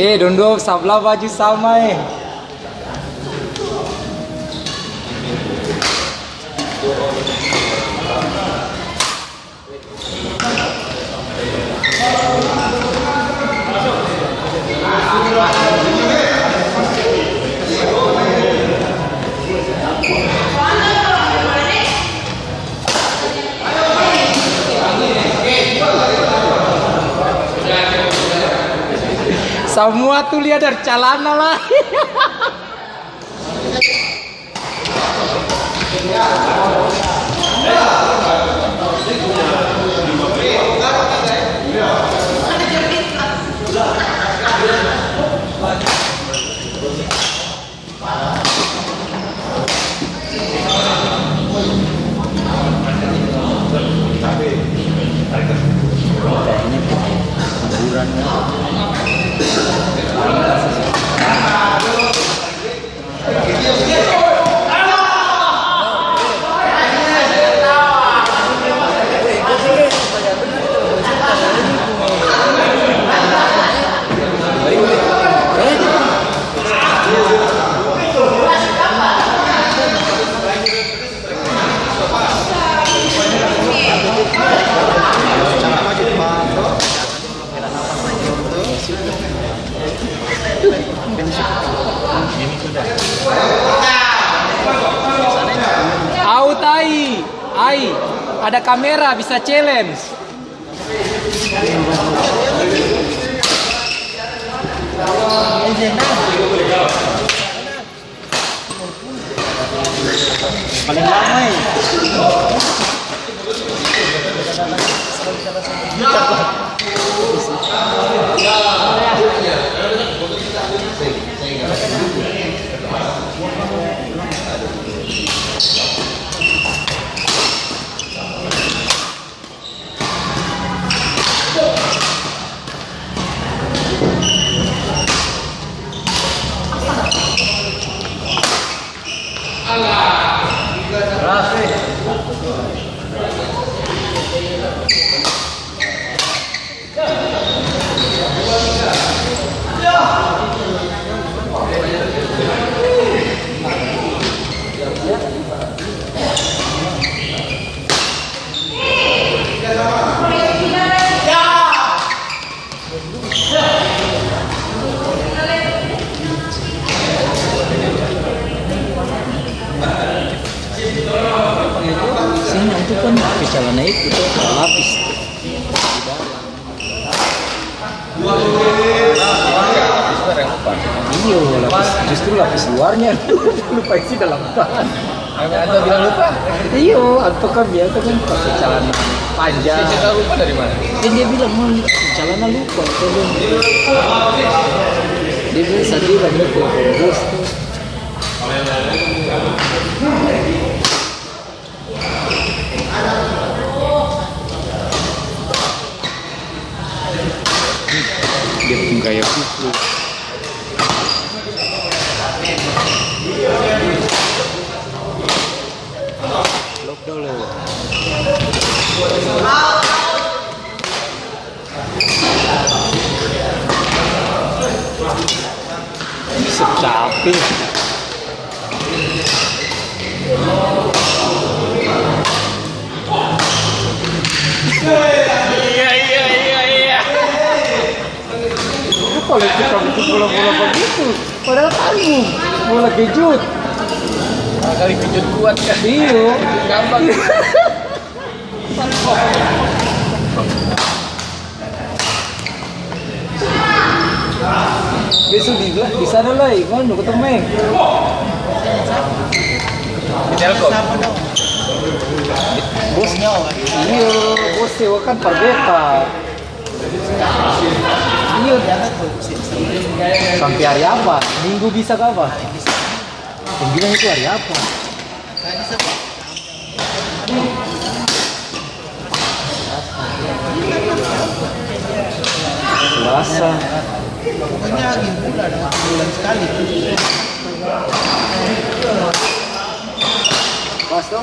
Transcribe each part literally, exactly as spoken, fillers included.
Eh, dong dua sabla baju sama, eh. Samua tuh lia dari calana lai. Au tai, ai, ada kamera bisa challenge. Paling lama, eh. Seng, itu kan pake calana itu, tuh, lapis. Iyo, lapis, justru lapis luarnya lupa isi dalam tas. Atau bilang lupa? Iyo, atau kan biasa kan pake calana panjang. Dia lupa dari mana? Kan dia bilang, "Mau calana lupa," dia bilang. Dia bilang, "Saya bilang, dia telepon bos tuh." Dia pung gaya pukul. Blok dolo. Sep cape. Iya, iya, iya, iya. Apa lagi kamu tuh bola-bola begitu? Padahal tahu bola kejut. Kali kejut kuat kan? Iyo. Gampang. Besok di, di sana lai, kan, ketemu, eh. Di Telkom. Bos, iyo, bos sewakan par beta. Iyo. Sampe hari apa? Minggu bisa ka apa? Yang bilang itu hari apa? Selasa. Pokoknya angin bulan, bulan sekali. Pas to?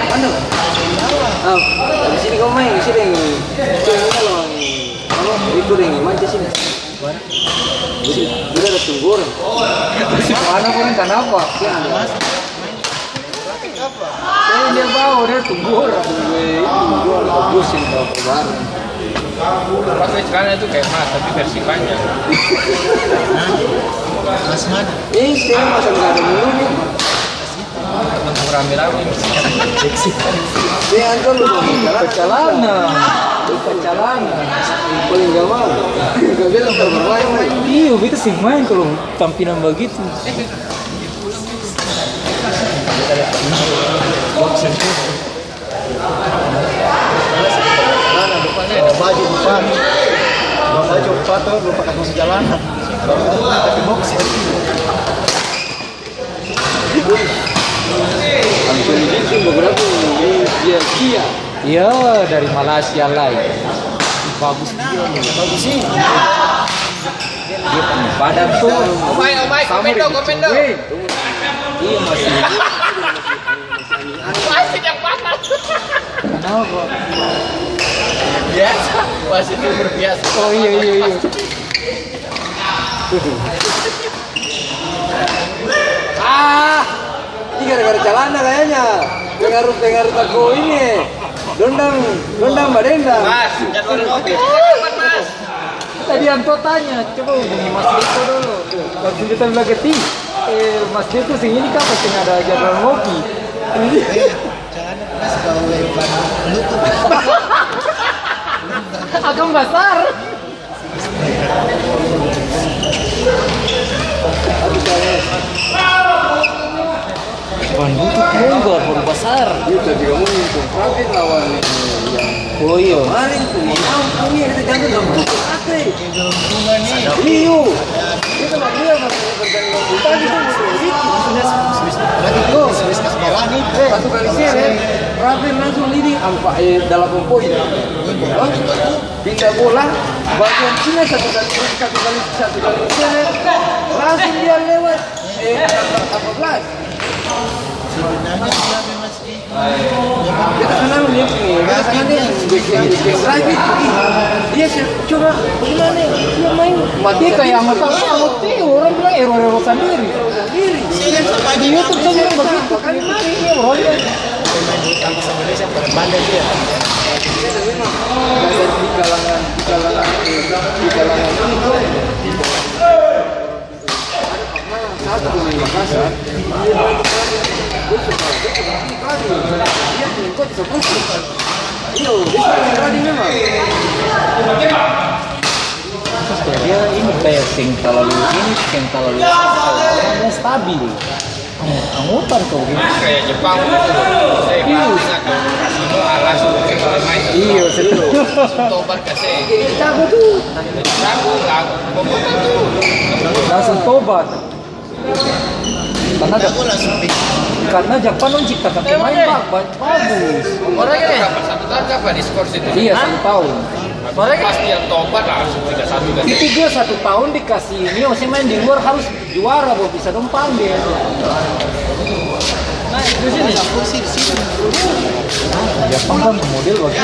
Ada. Ah, di sini kau main, sini deng, sini deng, apa, itu deng, manca sini. Jadi, udah ada tunggu orang. Mana orang, kanapa? Ya, ada. Eh, dia bawa, dia tunggu orang. Tunggu orang, pusing kau kemarin. Pakai celana itu kayak mas, tapi versi panjang. Hah? Mas mana? Eh, saya masih nggak ada dulu nih. Rame-rame. Seksi. Dia antar lu mau celana. Celana. Paling gak mau. Gak bilang terbawa, Mai. Iyo, beta seng main kalau tampilan bagitu. Ada baju empat. Ada baju empat tuh, lupa kasih masuk jalanan. Pakai boxer. Anthony Ginting beberapa ini dia, dia. Iya, dari Malaysia lai. Bagus dia. Bagus sih. Dia punya badan tuh. Omai, omai, sama komendo, dengan komendo. Cewek. Iya, masih. Wasit yang panas. Kenapa? Biasa, wasit itu berbiasa. Oh, iya, iya, iya. Ah, ini gara-gara calana kayaknya. Pengaruh, pengaruh tako ini. Dondang, dondang badendang. Mas, jadwal ngopi kita kapan, Mas? Tadi Anto tanya, coba hubungi Mas Deko dulu. Waktu kita bilang ke tim, eh, Mas Deko sing ini kan pasti ada jadwal ngopi. Celana pas kau lempar lutut. Akang basar. Bukan lutut, monggo, baru basar. Iya, tapi kamu nonton Pravin lawan, eh, yang Oh, iya. Kemarin tuh, ya ampun, ya, kita jangan dalam lutut, apa, eh? Iyo. Kita berdua, Mas, bertanding lutut, kita berdua. Satu kali share, ya. Pravin langsung leading, ampa-, eh, delapan poin. Hah? Pindah bola, bagian Cina satu kali, satu kali, satu kali share, langsung dia lewat, eh, empat belas. Beta sanang dia pung, beta sanang dia pung bikin, bikin drive itu. Ih, dia sih, coba, bagaimana dia main? Mati kayak anggota, anggota orang bilang error-error sendiri. Sendiri. Di YouTube saya bilang begitu, di YouTube ini orang bilang. Pemain bulu tangkis Indonesia paling pandai dia. Beta memang belajar di kalangan, di kalangan, di kalangan ini, bro. Ada pernah satu pemain Makassar, dia bilang, "Dia suka, dia suka berani." Dia punya kuat bisa berani. Iyo, dia suka berani memang. Terus dia ini kayak seng talalu ini, seng talalu, dia stabil. Anggota kau gini. Kayak Jepang tuh, saya Iya. Kasino, ah, langsung ke main. Iya, betul. Langsung tobat kasih. Langsung tobat. Karena Ja-, karena Jepang dong ciptakan pemain ba-, ba-, bagus. Orang ini. Satu tahun apa di skor situ? Iya, satu tahun. Pas dia tobat langsung tiga satu kan. Itu dia satu tahun dikasih ini, maksudnya main di luar harus juara, baru bisa dong panggil. Nah, di sini. Jepang kan model bagus.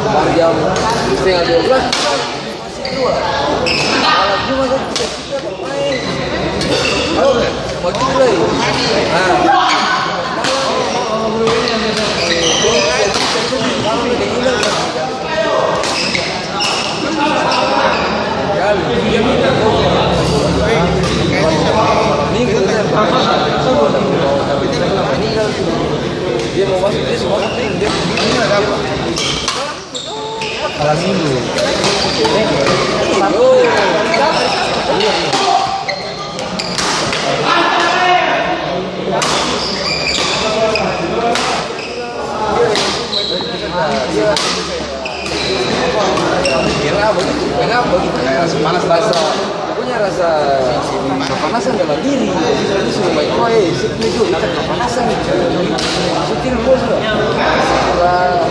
Baru jam setengah dua belas, masih dua. Malam Jumat kan kita, kita bermain. Malam Jumat lagi. Nah. Malam minggu. Kira begitu, kenapa begitu? Kayak rasa panas, rasa, pokoknya rasa kepanasan dalam diri. Itu sudah baik, oh, eh, sip, itu, kita kepanasan. Sip, bos, lah.